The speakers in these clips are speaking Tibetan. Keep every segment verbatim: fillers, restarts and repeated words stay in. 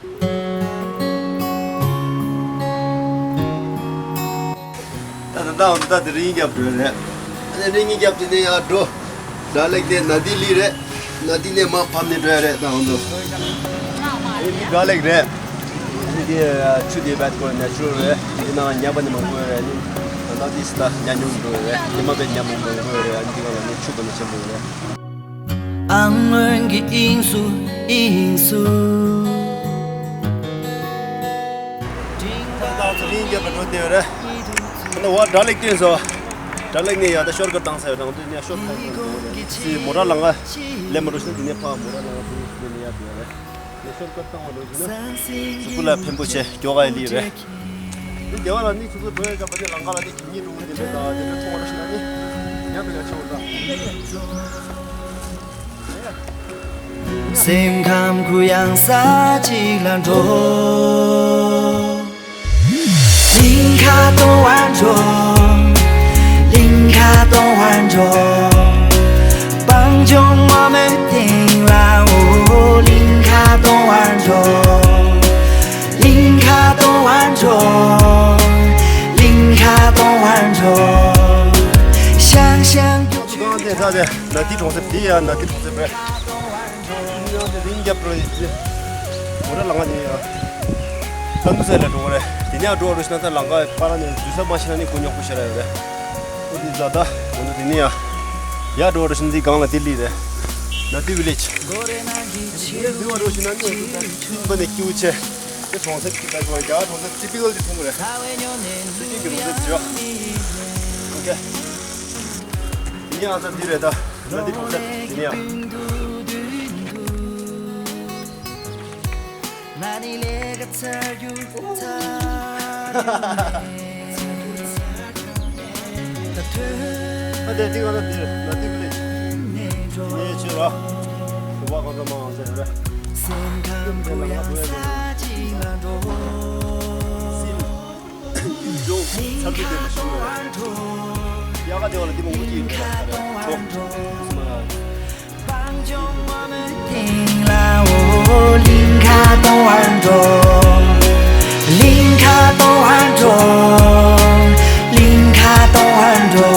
ད་ད་ད་འོ་ད་དེ་རིང་རྒྱབ་འགྲོ་རེད། ཨ་ནི་རིང་རྒྱབ་དེ་ནས་ཡར་འགྲོ། སྒྲ་ལེགས་དེ་ན་དི་ལི་རེད། ན་དི་ནས་མར་ཕབ་ནས་འགྲོ་ཡ་རེད། ད་འོ་ད་ཨ་ནི་སྒྲ་ལེགས་རེད། ཨ་ནི་དེ་ཆུ་དེ་བད་ཀོ་ནེ་ཆུ་རལ་རེད། དེ་ནང་ཉ་པ་ནི་མང་པོ་ཡོད་རེད། ཨ་ནི་ད་ལྟ་དེ་སི་ད་ཉ་ཉུང་འགྲོ་ཡོད་རེད། དེ་མ་བད་ཉ་མང་པོ་ཡོད་རེད། ཨ་ནི་དེ་ག་ལ་ནི་ཆུ་པ་ནི་ཆེན་པོ་ཡོད་རེད། ཨ་སྔོན་གྱི་དབྱིངས་སུ་དབྱིངས་སུ། ད་ཚོ་རིང་རྒྱབ་ལ་འགྲོ་བསྡད་ཡོད་རེད། ད་བ་སྒྲ་ལེགས་བསྟན་སོ། སྒྲ་ལེགས་ནས་ཡ་ད་ཤོར་ཀ་བཏང་ས་ཡོད། དང་དུ་ནས་ཤོར་ཀ་བཏང་ས་སི་མོ་ར་ལང་ང་ལེ་མ་འགྲོ་ཤི་ན་དེ་ནས་ཕ་མོ་ར་ལང་ང་དུ་ནས་ཡ་དེ་ཡ་རེད། ནས་ཤོར་ཀ་བཏང་བ་འགྲོ་ཤི་ན་གཟུགས་པོ་ལ་ཕན་པོ་ཆེ་མགྱོགས་ག་ཡ་ལི་རེད། འདི་རྒྱལ་བ་ལ་ནི་ཆུ་ཚོད་བོད་སྐབས་པ་ནི་ལང་ཀ་ལ་ནི་གི་ཉི་རུ་འདི་འདྲ་དང་འདི་འདྲ་མཐོང་བ་ཞིག་ན་ནི་ཉམས་པའི་ཡ་ཆེ་བ་དང་། སེམས་ཁམས་གུ་ཡངས་ས་ཅིག་ལ་འགྲོ། གླིང་ཁ་གཏོང་བར་འགྲོ། གླིང་ཁ་གཏོང་བར་འགྲོ། སྤང་ལྗོངས་ངོ་མའི་སྟེང་ལ་འོ། གླིང་ཁ་གཏོང་བར་འགྲོ། གླིང་ཁ་གཏོང་བར་འགྲོ། གླིང་ཁ་གཏོང་བར་འགྲོ། ཤང་ཤང་རྒྱུག་ཆུ། གང་དེ་ས་དེ་ན་དི་གྲོང་གསེབ་དེ་ཡ་ན་དི་གྲོང་གསེབ་རེད། ཡང་དེ་རིང་རྒྱབ་འགྲོ་ཡི་དེ། མོ་ར་ལང་ང་ནི་ཡ། ད་འདུག་ས་ལ་འགྲོ་གི་རེད། དེ་ནས་འགྲོ་རུ་ཤི་ན་ད་ལང་ཀ་པ་ར་ནས་འདུག་ས་མ་ཤི་ན་ནི་ཀུ་ཉོག་པོ་ཤ་ར་ཡོད་རེད། ཨོ་དེ་ཛ་ད་འོ་ན་དེ་ནས་ཡ། ཡ་འགྲོ་རུ་ཤི་ན་དེ་སྒང་ལ་དེ་ལི་རེད། ན་དི་ཝི་ལེཇ། དེ་ནས་འདུག་རུ་ཤི་ན་ནི་ད་ཐིམ་པ་ནས་སྐྱིད་པོ་ཆེ། དེ་གྲོང་གསེབ་ཀྱི་ད་གོ་རྒྱ་གྲོང་གསེབ་ཊི་པི་ཀལ་དེ་མཐོང་གི་རེད། སི་ཊི་གི་གྲོང་གསེབ་བྱོས། ཨོ་ཀེ། དེ་ནས་ཨ་ས་འདི་རེད་ད། ན་དི་གྲོང་གསེབ་དེ་ནས་ཡ། ཨ་དེ་དེ་ག་ལ་དེ་ན་དི་ཀླད་ནས་ཆེ་ར། དུ་བ་གང་ག་མང་ཟེར་ར། སེམས་ཁམས་གུ་ཡངས་ས་ཅིག་ལ་འགྲོ། སེམས་ལྗོངས་ཚ་དུས་དེ་མ་ཤི་བ། དབྱར་ཁ་དེ་བ་ལ་དེ་མང་པོ་ཅིག་ཡོད་ར། གླིང་ཁ་གཏོང་བར་འགྲོ། གླིང་ཁ་གཏོང་བར་འགྲོ། གླིང་ཁ་གཏོང་བར་འགྲོ།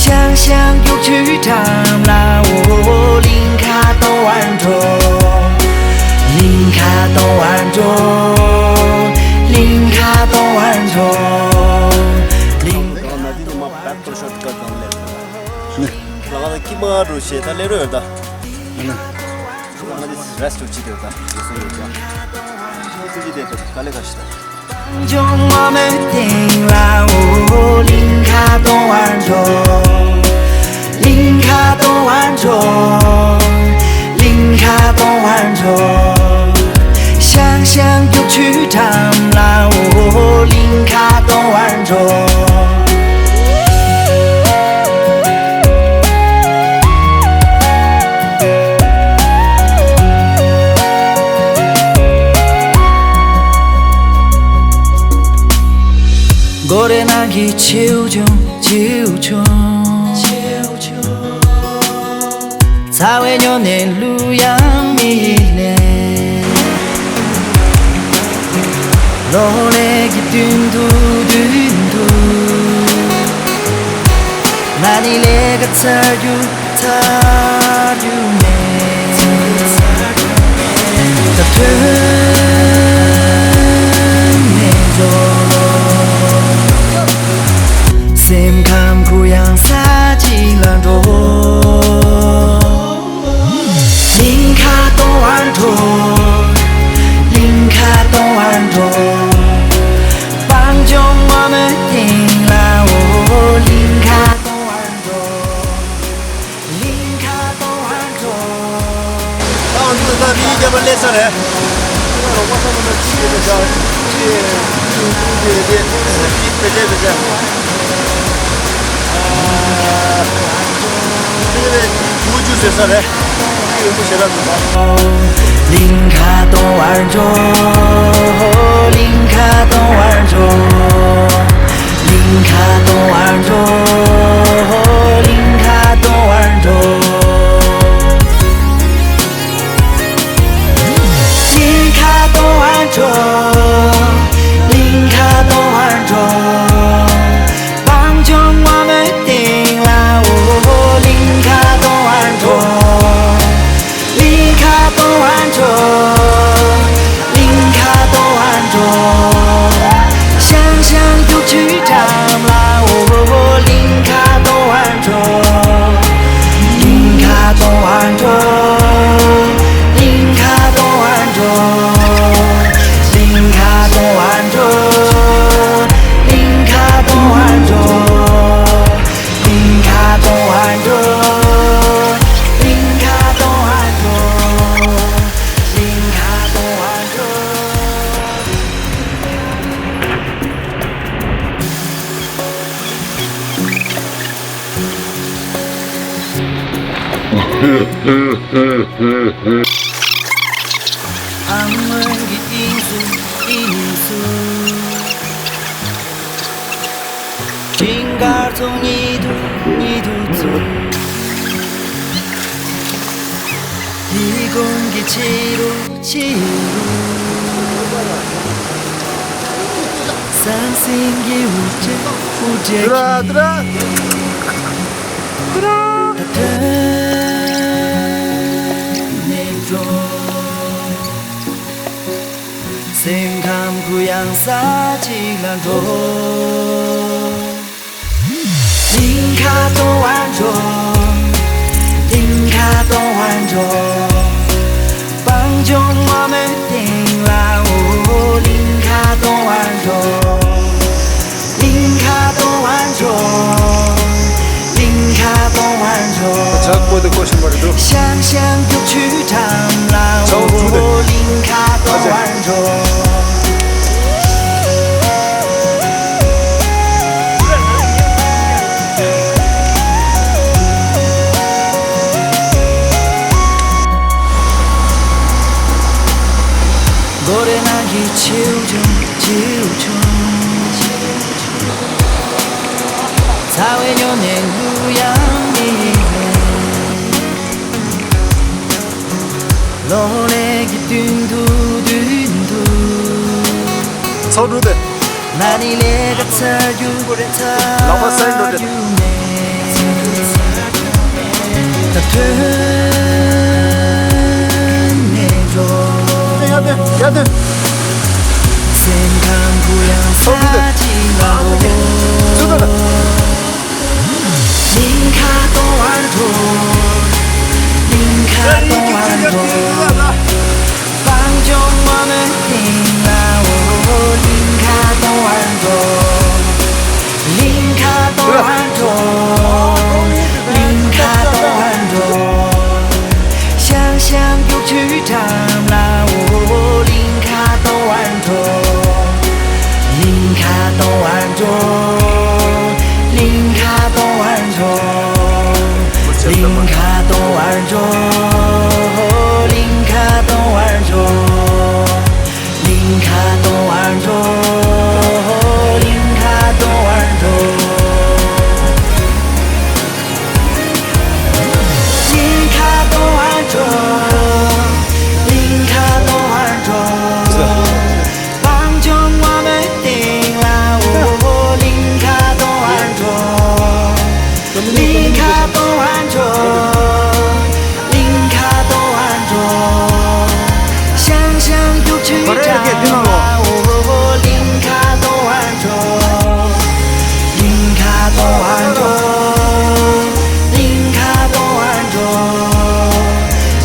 ཤང་ཤང་རྒྱུག་ཆུའི་འགྲམ་ལ་འོ། གླིང་ཁ་གཏོང་བར་འགྲོ། གླིང་ཁ་གཏོང་བར་འགྲོ། གླིང་ཁ་གཏོང་བར་འགྲོ། གླིང་། ད་ང་དེ་ནི་མ་བད་པར་ཤོར་ཀ་དང་ལེ། ལ་ང་ལ་ཀི་མ་རུ་ཤེ་ད་ལེ་རོ་ཡོད་ད། ང་ནི་རེ་སི་ཊི་ཅིག་དེ་ད་དེ་སུ་ཡོད་ཀྱང་། དེ་སུ་ཅི་དེ་ད་ག་ལེ་ག་ཤི་ད། ལྗོངས་ངོ་མའི་སྟེང་ལ་འོ། གླིང་ཁ་གཏོང་བར་འགྲོ། གླིང་ཁ་གཏོང་བར་འགྲོ། གླིང་ཁ་གཏོང་བར་འགྲོ། ཤང་ཤང་རྒྱུག་ཆུའི་འགྲམ་ལ་འོ། གླིང་ཁ་གཏོང་བར་འགྲོ། སྒོ་རའི་ནང་གི་མཆེའུ་ཆུང་མཆེའུ་ཆུང་། ཚ་བའི་སྨྱོ་ནད་གླུ་དབྱངས་མིག་ནས། གློག་ཀླད་ཀྱི་མདུན་དུ་མདུན་དུ། ང་ནི་ལས་ཀ་ཚར་རྒྱུ་ཚར་རྒྱུ་མེད། ད་ཐོན་ནས་འགྲོ། སེམས་ཁམས་གུ་ཡངས་ས་ཅིག་ལ་འགྲོ། གླིང་ཁ་གཏོང་བར་འགྲོ། གླིང་ཁ་གཏོང་བར་འགྲོ། སྤང་ལྗོངས་ངོ་མའི་སྟེང་ལ་འོ། གླིང་ཁ་གཏོང་བར་འགྲོ། གླིང་ཁ་གཏོང་བར་འགྲོ། ད་ང་ཚོ་ད་མི་རྒྱ་མ་སླེབས་ས་རེད། ད་རོགས་པ་ཚང་མ་ཅི་བྱེད་དེ་ད་ཅི་ཅི་ཅི་ཅི་ཅི་ཅི་ཅི་ཅི་ཅི་ཅི་ཅི། གླིང་ཁ་གཏོང་བར་འགྲོ། གླིང་ཁ་གཏོང་བར་འགྲོ། གླིང་ཁ་གཏོང་བར་འགྲོ། གླིང་ཁ་གཏོང་བར་འགྲོ། གླིང་ ཨ་སྔོན་གྱི་དབྱིངས་སུ་དབྱིངས་སུ། ཞིང་ཁར་ཚོགས་ཉིད་དུ་ཉིད་དུ་བཙུགས། ཡིད་ཀུན་གྱི་ཕྱི་རུ་ཕྱི་རུ། ཟང་ཟིང་གི་དབུ་སྐྲ་དབུ་སྐྲ་ཏུ་ར་ཏུ་ར་ཏུ་ར། སེམས་ཁམས་གུ་ཡངས་ས་གཅིག་ལ་འགྲོ། གླིང་ཁ་གཏོང་བར་འགྲོ། གླིང་ཁ་གཏོང་བར་འགྲོ། སྤང་ལྗོངས་ངོ་མའི་སྟེང་ལ་འོ། གླིང་ཁ་གཏོང་བར་འགྲོ། གླིང་ཁ་གཏོང་བར་འགྲོ། གླིང་ཁ་གཏོང་བར་འགྲོ། ཇག་པོ་དེ་བཀོལ་བཞིན་པ་རེད་འདུག་ཤང་ཤང་རྒྱུག་ཆུའི་འགྲམ་ལ་ཇག་པོ་འོ། གླིང་ཁ་གཏོང་བར་འགྲོ། སྒོ་རའི་ནང་གི་བྱིའུ་ཆུང་བྱིའུ་ཆུང་། ཚ་བའི་སྨྱོ་ནད་གླུ་དབྱངས་མི་ལེན། གློག་ཀླད་ཀྱི་མདུན་དུ་མདུན་དུ། ཚོགས་དྲུག་དེ། མ་ཎི་ལས་ཀ་ཚར་རྒྱུ་ཚར་ལག་པ་སེང་འགྲོ་དེ། རྒྱུ་མེད། ད་ཐོན་ནས་འགྲོ། ཡ་དེ་ཡ་དེ། སེམས་ཁམས་གུ་ཡངས་ས་གཅིག་ལ་འོ། ཚུར་ལ། གླིང་ཁ་གཏོང་བར་འགྲོ། གླིང་ཁ་གཏོང་བར་འགྲོ། སྤང་ལྗོངས་ངོ་མའི་སྟེང་ལ་འོ། གླིང་ཁ་གཏོང་བར་འགྲོ། གླིང་ཁ་གཏོང་བར་འགྲོ། གླིང་ཁ་གཏོང་བར་འགྲོ། ཤང་ཤང་རྒྱུག་ཆུའི་འགྲམ་ལ་འོ། གླིང་ཁ་གཏོང་བར་འགྲོ། གླིང་ཁ་གཏོང་བར་འགྲོ། གླིང་ཁ་གཏོང་བར་འགྲོ། གླིང་ཁ་གཏོང་བར་འགྲོ། གླིང་ཁ་གཏོང་བར་འགྲོ། གླིང་ཁ་གཏོང་བར་འགྲོ། གླིང་ཁ་གཏོང་བར་འགྲོ། གླིང་ཁ་གཏོང་བར་འགྲོ། གླིང་ཁ་གཏོང་བར་འགྲོ། སྤང་ལྗོངས་ངོ་མའི་སྟེང་ལ་འོ། གླིང་ཁ་གཏོང་བར་འགྲོ། གླིང་ཁ་གཏོང་བར་འགྲོ། གླིང་ཁ་གཏོང་བར་འགྲོ། ཤང་ཤང་རྒྱུག་ཆུའི་འགྲམ་ལ་འོ། གླིང་ཁ་གཏོང་བར་འགྲོ། གླིང་ཁ་གཏོང་བར་འགྲོ། གླིང་ཁ་གཏོང་བར་འགྲོ།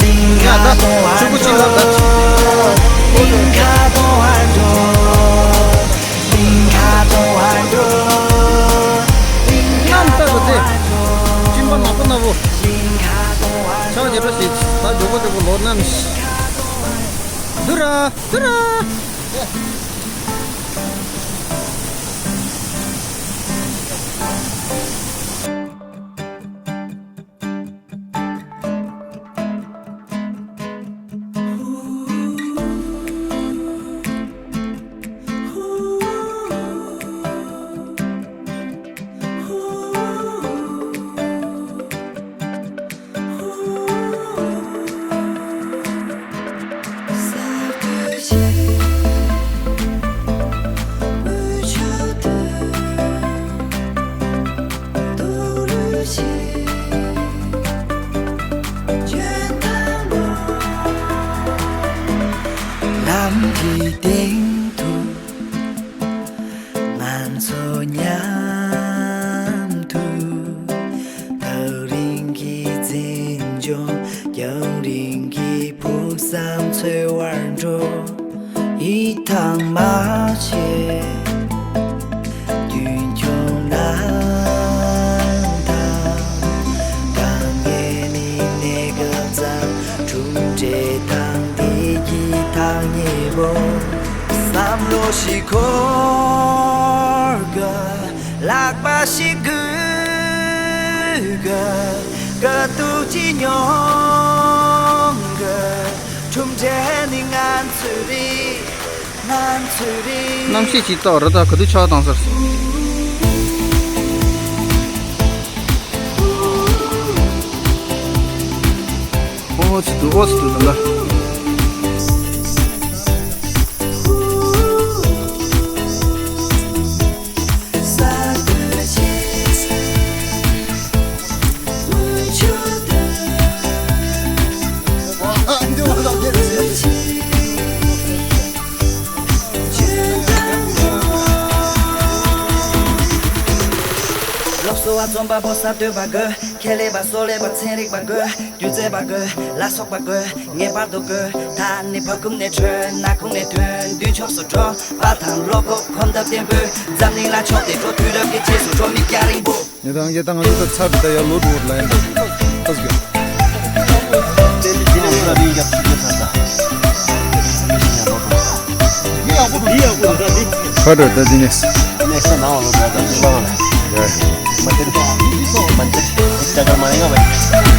གླིང་ཁ་གཏོང་བར་འགྲོ། གླིང་ཁ་གཏོང་བར་འགྲོ། གླིང་ཁ་གཏོང་བར་འགྲོ། གླིང་ཁ་གཏོང་བར་འགྲོ། གླིང་ཁ་གཏོང་བར་འགྲོ། ཕྱག་རྒྱ་བྲོ་ཞིག་ད་མགྱོགས་པོ་མགྱོགས་པོ་ལོ་ནམ། དུ་ར་དུ་ར། ལམ་གྱི་སྟེང་དུ། ང་ཚོ་མཉམ་དུ། ཐག་རིང་གི་འཛིན་སྐྱོང་། རྒྱང་རིང་གི་ཕུགས་བསམ་འཚོལ་བར་འགྲོ། ཡིད་ཐང་མ་ཆད། རྒྱུན་འཁྱོངས་གནང་དང་། དཀའ་ངལ་ནི་གནས་སྐབས་ཙམ། གྲུབ་འབྲས་དང་བདེ་སྐྱིད་ཐག་ཉེ་བོ། བསམ་བློ་ཞིག་འཁོར་དགོས། ལག་པ་ཞིག་སྒུར་དགོས། དཀའ་སྡུག་ཅིག་མྱོང་ གྲུབ་འབྲས་ནི་ང་ཚོའི་རེད། ང་ཚོའི་རེད། གནམ་གཤིས་ཅིག་ཏག་རི་དྭགས་ག་དུས་ཆགས་བཏང་ཟེར། ཨོ་ཙི་འདུག་ཨོ་ཙི་འདུག་ད་ལ། སློབ་གསོ་བ་རྩོམ་པ་པོ་གསར་གཏོད་པ་དགོས། ཁྱད་ལས་པ་སོག་ལས་པ་ཚན་རིག་པ་དགོས། སྒྱུ་རྩལ་པ་དགོས། ལ་སོགས་པ་དགོས། ངེས་པར་དུ་དགོས། ད་ནི་བག་འཁུམས་ནས་བྲོས། ནག་ཁུང་ནས་ཐོན། མདུན་ཕྱོགས་སུ་འགྲོ་བ་དང་བློ་ཁོག་གོམ་སྟབས་བརྟན་པོས་འཛམ་གླིང་ལ་ཕྱོགས་ཏེ་འགྲོ། དུས་རབས་ཀྱི་རྗེས་སུ་འགྲོ་མི་རྒྱང་རིང་པོ། ངེད་དང་ངེད་དང་ང་ཚོ་ད་ཚར་དུ་ད་ཡར་ལོ་དྲུག་ལ་ཡིན་པ་ཨ་ཟིག་ཁ་དྲོ་ད་འདི་ནས། ནས་ས་ནང་བ་ལོ་ད་ད་ལ་ལ་ཡ། མ་དེར་མ་དེར་ཅ་གར་མ་ཡིན་ང་བ།